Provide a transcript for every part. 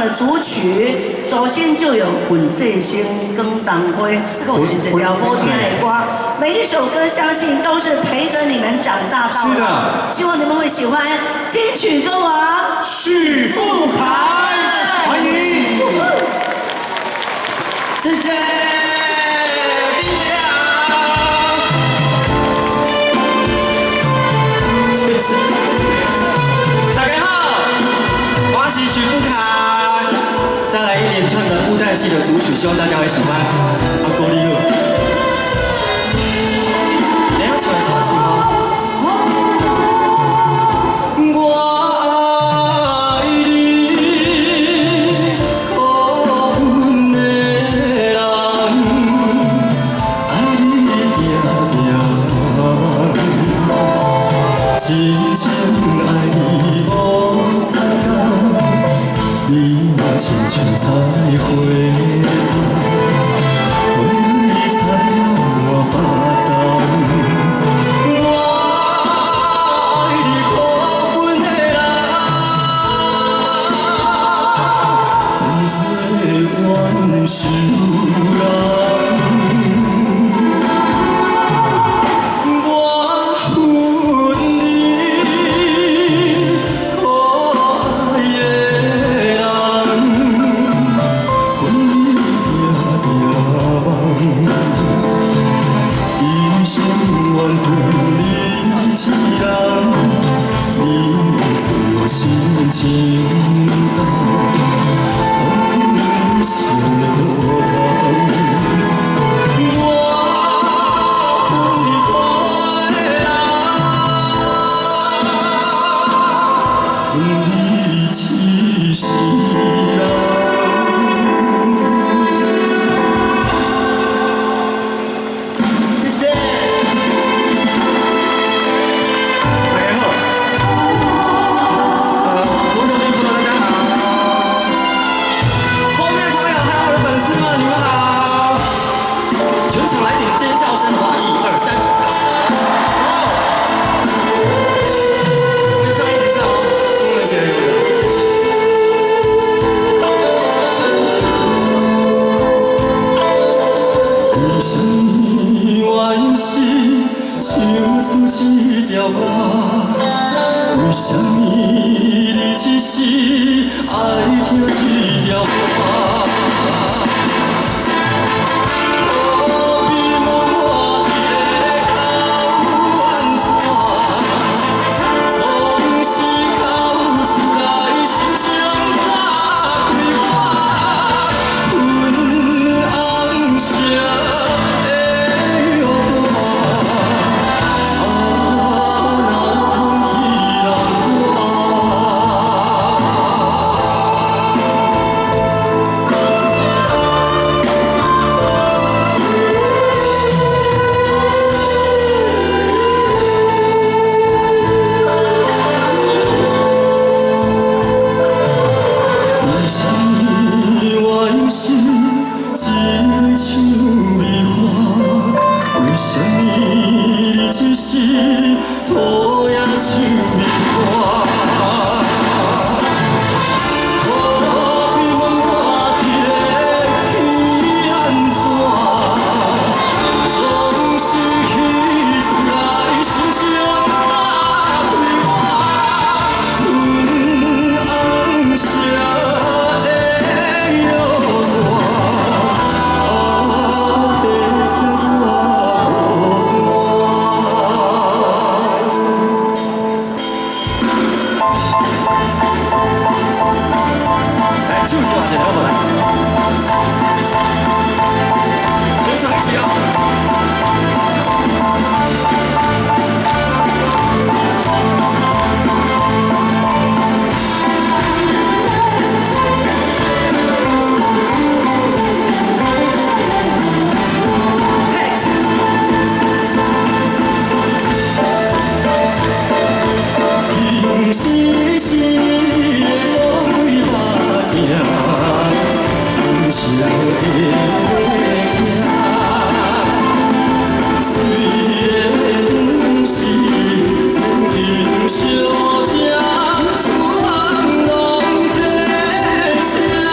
的组曲。首先就有《粉碎星》、《广东花》，阁有真濟條好聽的歌。每一首歌相信都是陪着你們長大到老。是的，希望你們會喜歡金曲歌王許富凱，歡迎。謝謝，丁姐好，謝謝，大家好，我是許富凱，帶來一連串的布袋戲的組曲，希望大家會喜歡。阿哥你好，等下起來唱起嗎？我愛你，苦恨的人，愛你定定夢，真情愛你無彩工，你若親像菜花頭，花蕊采了滿腹鬃。我愛你苦恨的人，變做冤仇人。我恨你可愛的人，恨你定定夢，一生緣分你一人，你做我心情重，苦恨想無通。我恨你可愛的人，恨你一世人。謝謝。大家好，左手邊朋友大家好，後面朋友還有我的粉絲們，你們好，全場來點尖叫聲吧，一二三，好，我們唱一起唱哦，我們寫的歌。為什麼我還是唱出這條歌？為什麼你只是愛聽這條歌？何必問我伫咧哭按怎？總是哭出來心情破開我，粉紅色的藥單，啊，哪通彼人看？為什麼我還是一个唱梨花？為什麼你只是討厭唱梨花？何必問我伫咧去按怎？總是彼出來心情打開我，粉紅色的藥單，啊，別添我孤單。來，唱一下，一個好無來？全場一起哦！情絲絲的講為目鏡，阮是的行。雖然是千金小姐，出行攏坐車。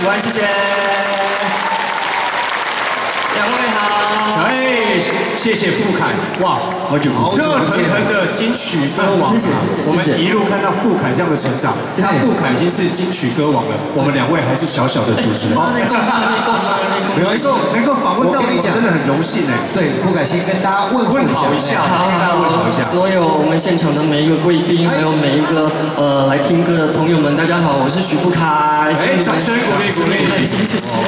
喜歡，謝謝。兩位好。哎，謝謝富凱，哇，好久不見。熱騰騰的金曲歌王啊。謝謝謝謝。我們一路看到富凱這樣的成長，那富凱已經是金曲歌王了，我們兩位還是小小的主持人。沒關係，能夠訪問到你，我跟你講真的很榮幸哎。對，富凱先跟大家問問好一下，好，跟大家問好一下。所有我們現場的每一個貴賓，還有每一個來聽歌的朋友們，大家好，我是許富凱。哎，掌聲鼓勵鼓勵，謝謝。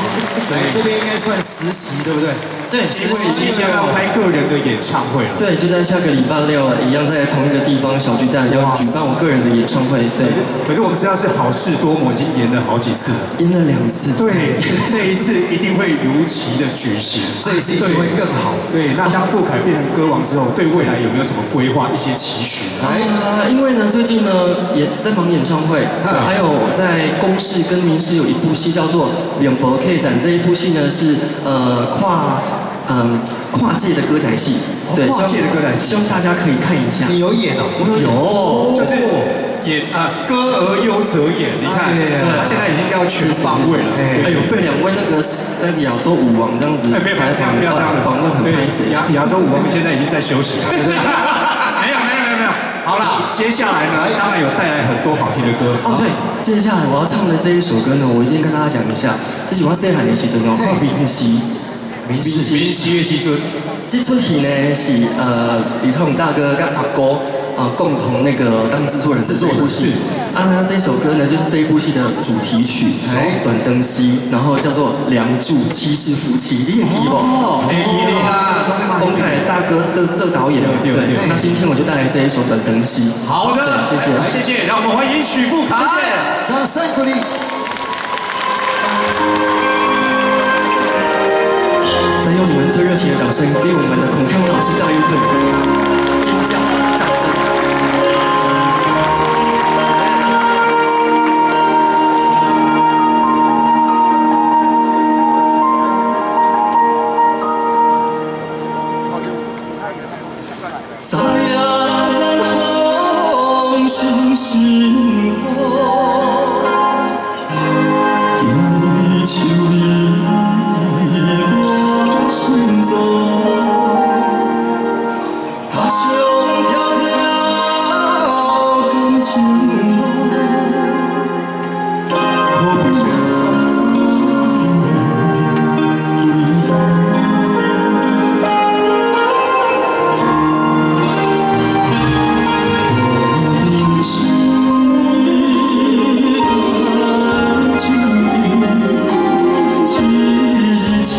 來這邊應該算實習，對不對？對，因為即將要開個人的演唱會了。對，就在下個禮拜六，一樣在同一個地方小巨蛋要舉辦我個人的演唱會。對，可是我們知道是好事多磨，已經延了好幾次了。延了兩次。對，這一次一定會如期的舉行，這一次一定會更好。對，那當富凱變成歌王之後，對未來有沒有什麼規劃、一些期許？啊，因為呢，最近呢也在忙演唱會，還有在公視跟民視有一部戲叫做《兩博 K 展》，這一部戲呢是跨界的歌仔戲，對，跨界的歌仔戲，希望大家可以看一下。你有演哦？有，就是演啊，歌而優則演。你看，他現在已經要全方位了。哎呦，被兩位那個亞洲舞王這樣子採訪，不要這樣訪問很拍謝。亞洲舞王現在已經在休息了。沒有沒有沒有沒有。好了，接下來呢，當然有帶來很多好聽的歌。哦，對，接下來我要唱的這一首歌呢，我一定跟大家講一下，這是我細漢的時陣哦，看明視。民視民視的時陣，這齣戲呢是李超勇大哥跟阿哥啊共同那個當製作人的這部戲。啊，這首歌呢就是這一部戲的主題曲《短燈戲》，然後叫做《梁祝七世夫妻》，你會記無？會記得啦，公凱大哥的這導演，對。那今天我就帶來這一首《短燈戲》。好的，謝謝，謝謝，讓我們歡迎許富凱，謝謝，掌聲鼓勵。再用你們最熱情的掌聲，給我們的孔康老師大樂隊尖叫掌聲！知影残風生心火，今年秋意掛心中，他鄉迢迢感情路，何必月潭歸途？斷肠時感情伊，一日一夜所愛悲，三分醉，七分痴，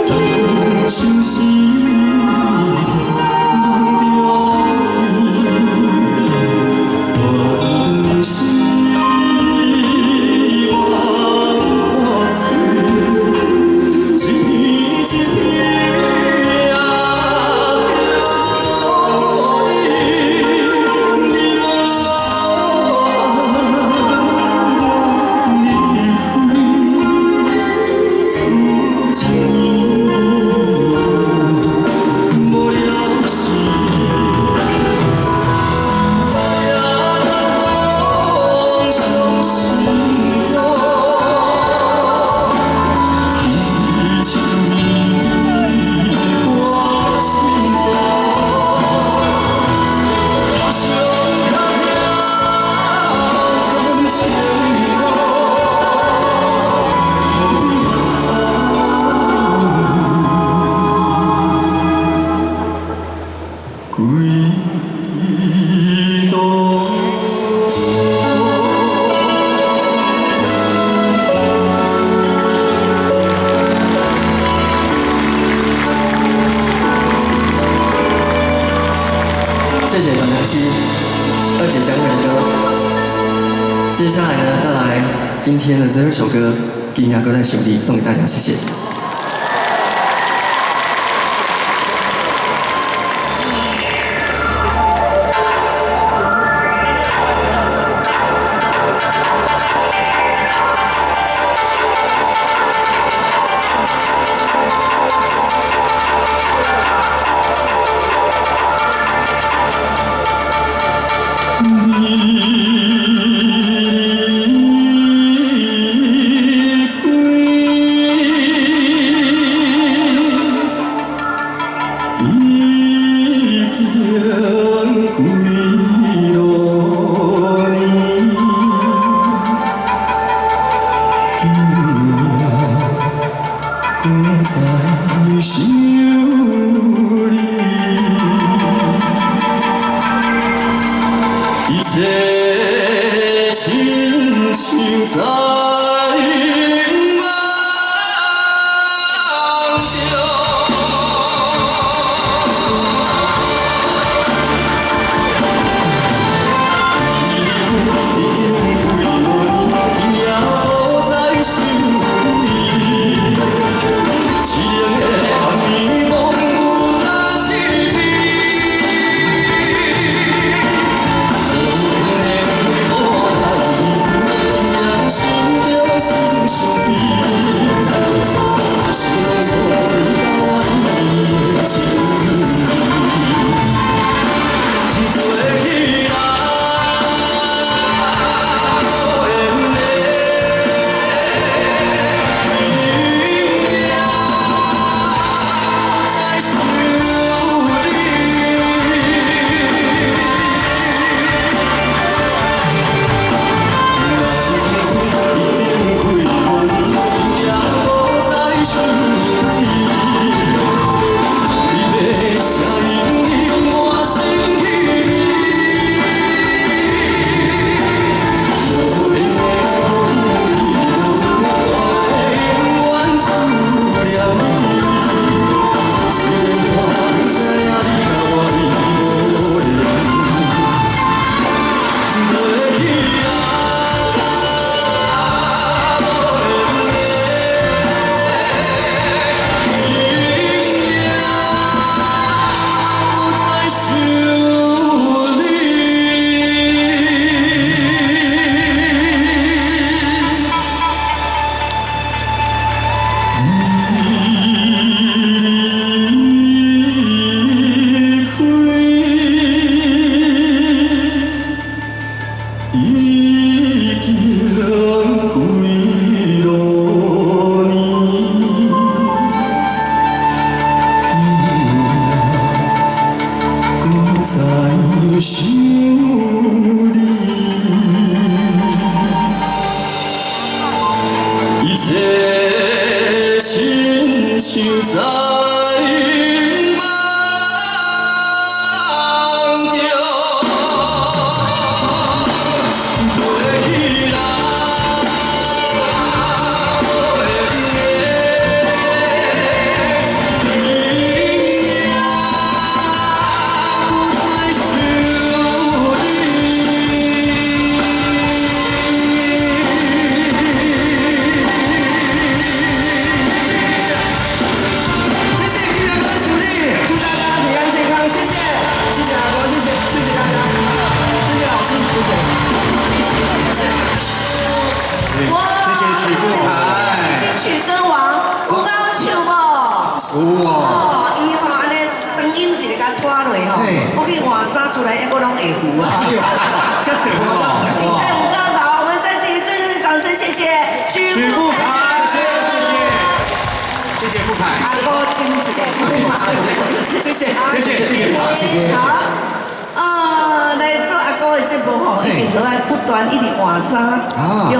怎相思梦中见，断肠时望破嘴，一片一片啊疼你，你無愛離開，此情無了時。知影残風傷心火，低唱伊掛心中，他鄉迢迢感情路，何必月潭歸途。謝謝短燈戲二姐講美歌。接下來呢，帶來今天的這一首歌《今夜閣再想你》，送給大家，謝謝。一切親像在夢中。已經幾若年，也無再想你。淒涼的暗暝，夢有若是悲。無緣的無奈何，想著心傷悲。想當初你佮我的情誼，過去啊，無緣的你也不再想你。已經幾若年，也無再想你。你的聲音滿心稀微，無緣的風雨，我會永遠思念你。雖然我不知影你佮我已無緣，過去啊，無緣的你也不再想你。離開已經幾若年，今夜閣再想你，一切親像在夢中。過去啊，無緣的你也不再想你。謝謝金源哥的鼓勵，祝大家平安健康，謝謝，謝謝阿哥，謝謝，謝謝大家，謝謝老師，謝謝，謝謝。哇！謝謝許富凱。金曲歌王，有夠唱無？有哦。哦，伊吼按呢長音一个共拖落吼，我去換衫出來，猶閣攏會糊啊。哎呦，這長哦。真正有夠好，我們再次最熱烈掌聲，謝謝許許富凱，謝謝，謝謝富凱。阿哥親一個，謝謝，謝謝，謝謝，好，謝謝。好，啊，來做阿哥的節目吼，一定都愛不斷一直換衫，用。